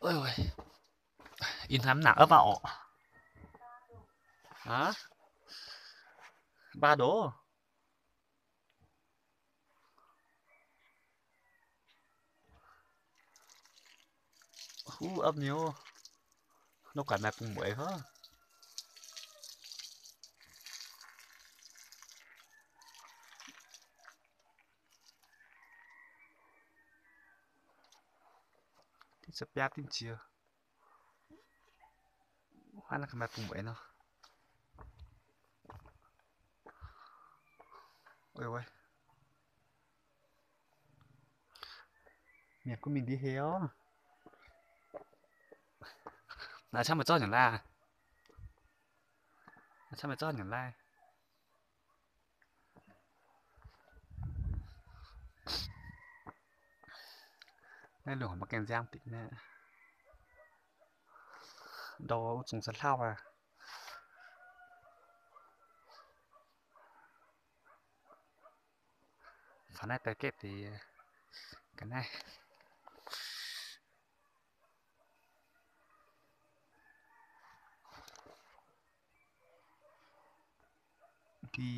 Ih hnoi mv nangc aqv, mv baac orqc. Aa, mv baac ndoqc. Huv, apv niu. Nor guaix maaih bung mueiz hov. Diqv za'biaav diqv jiex. Hnangv naaiv maaih bung mueiz nor. Mienh gunv mingh ndiev hei oc. Naaiv camv maaih zorqv nyanc laih. Naaiv camv maaih zorqv nyanc laih. Naaiv lungh maiv gaengh nziaamv dingc naaiv. Ndau wuov zungh za'hlauv aqv. Faaux naaiv daaih gaeqv deix ga'naaiv. Di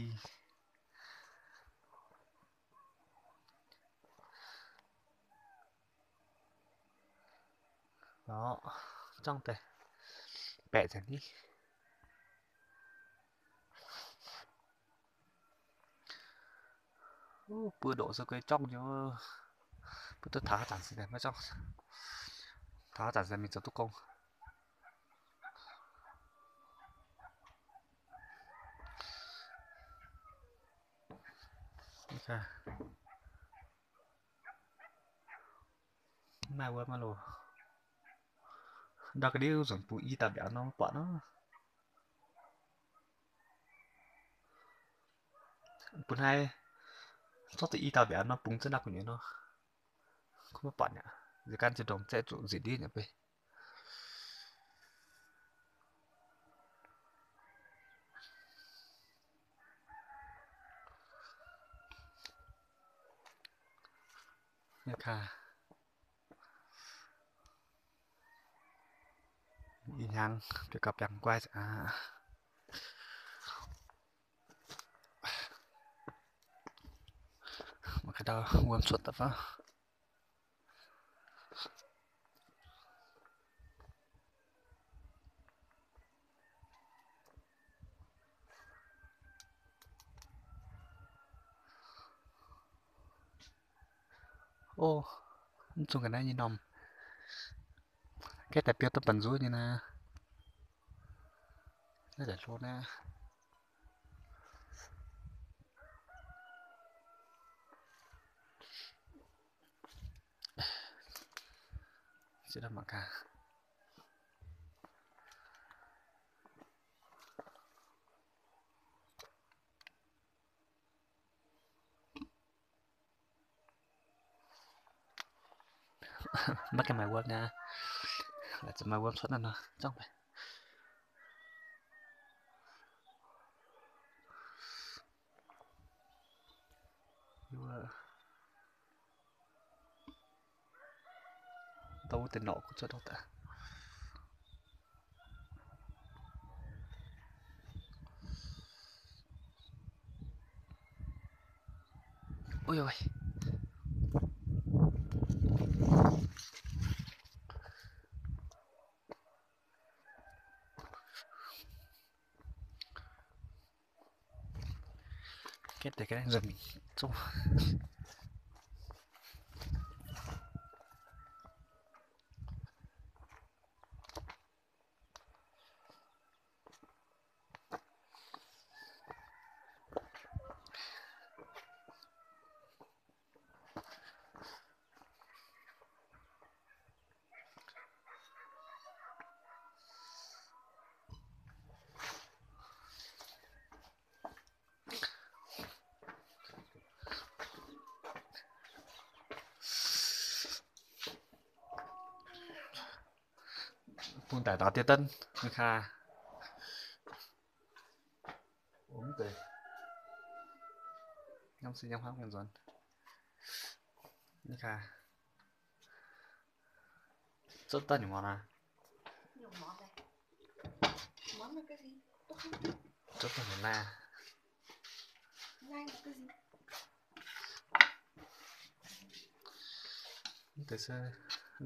lorqc, zorngv daaih baeqc nzengc ni. Buo ndoqc se guei zorngv nyei. Mbuo duqv taux haaix zanc se maiv zorngv. Taux haaix zanc se mingh zoux duqv gong. Mv maaih wuov maiv loz. Ndau ga'ndiev nzunc bungx i dauh mbiauz nor maiv buatc nor. Bun haaix zorqv duqv i dauh mbiauz nor bungx za'naaiv gu'nyuoz nor, kuv maiv buatc aqv. Nziex gan ziouc ndongc zaeqv zuqc nzieqc ndiev nyei beiv. Ih hnyangx biaux gauh biangh guai aqv. Mangc gaax ndau wuom cuotv daaih fai. Ov, mv zungh ga'naaiv nyei m'normh. Gaeqv daaih biouv duqv banh nzuov nyei naaiv. Naaiv daaih hlo naaiv. Ziex dauh mangc gaax. Maiv gaengh maaih wuom nyei. Laaix zuqc maaih wuom cuotv naaiv nor, zorngv maiv. Ndau wuov deix norqc kuv cuotv ndau daaih. Ui, gaeqv deix ga'naaiv nzuonx mingh zungv. Bung daic daux diev danv, mingh kaax. Mv deix, ngamv se yiem hnangv mienh nzuonx. Mingh kaax. Zopv daaih nyungc mor naaiv. Zopv daaih nyungc naaiv. Deix se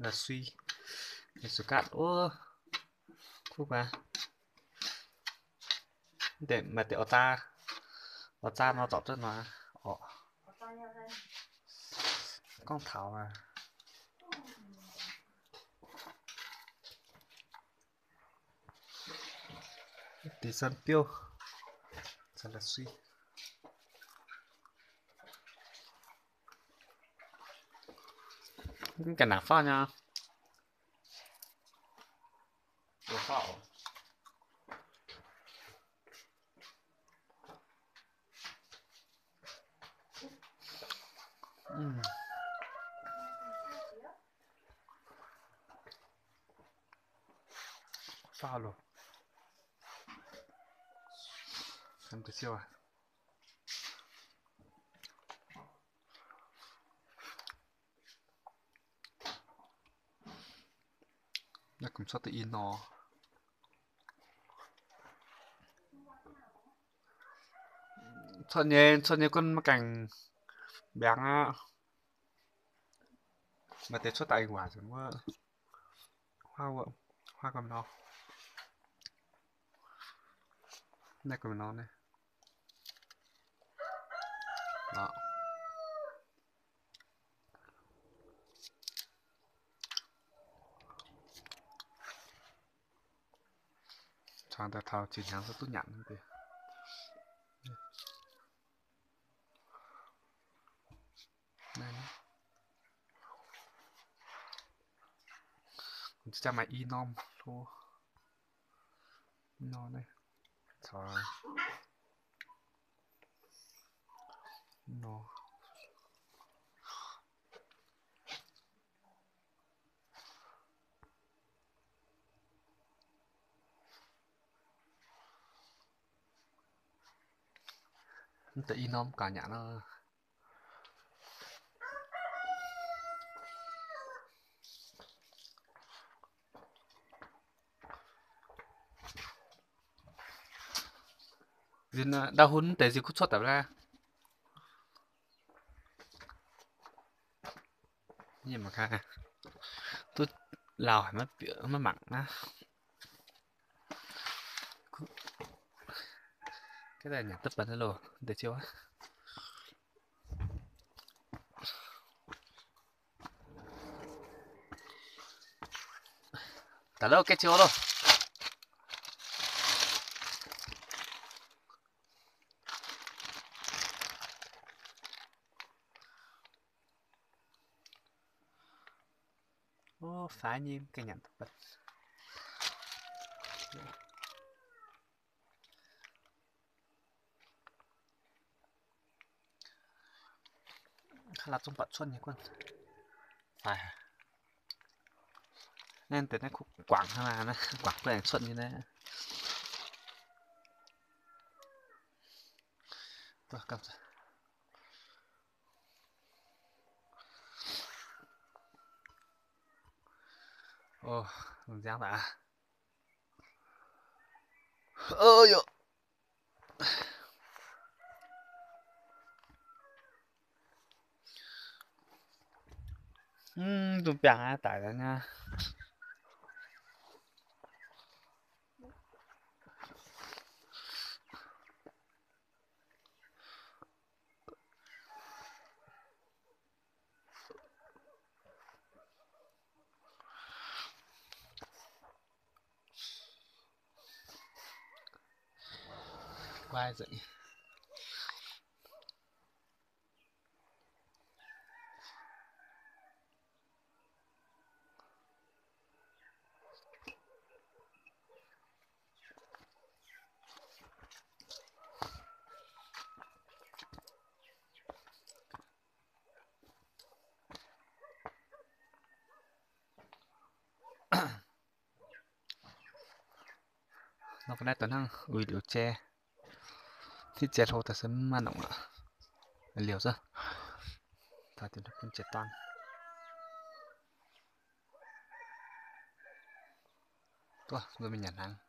la'sui, la'sui gaatv wuov. Kuv guaax. Deix maaih deix oix zaa, oix zaa nor zorpc duqv nor. Orqc, gorngv taux aqv. Deix san biouv, san la'sui. Mv ganh nangc faauv nyei. Faauv loh. Naaiv gomh cuotv deix i nor. Cuotv nyei, cuotv nyei gunv maiv gaengh mbiaangx aqv. Maaih deix cuotv daaih ih waac nzengc wuov. Huaav wuov, huaav gomh nor. Naaiv gomh nor naaiv. Cangx daaih taux zinh hnyangx se duqv nyanc deix. Jaa maaih i norm hlo. Nor naaiv, caux nor. Mv deix i norm gaax nyanc nor. Nzin ndau hun deix nzin kuv cuotv daaih laav. Duqv lauh haic maiv bieqc maiv mangc naaiv. Ga'naaiv nyanc duqv benx loh, deix ziouc aqv. Daaih loh, ga'naaiv ziouc loh. Ov, faix nyei, ga'naaiv nyanc duqv benx. Kaav laav zungv buatc cuotv nyei guonv. Faix. Naaiv deix naaiv kuv guangc hnangv naaiv, guangc duqv aengx cuotv nyei naaiv. Ov, nziangv daaih aqv. Ov yoh. Mv, duqv biangh aqv, daic daaih nyei. Guai nzengc. Nor ga'naaiv dongh hnangv uix liuz jai, hitv jai hlo daaih se maiv maaih nongc aqv. Liuz zungv taux dien bun jiex daan. Duqv, mbuo mingh nyanc hnaangx.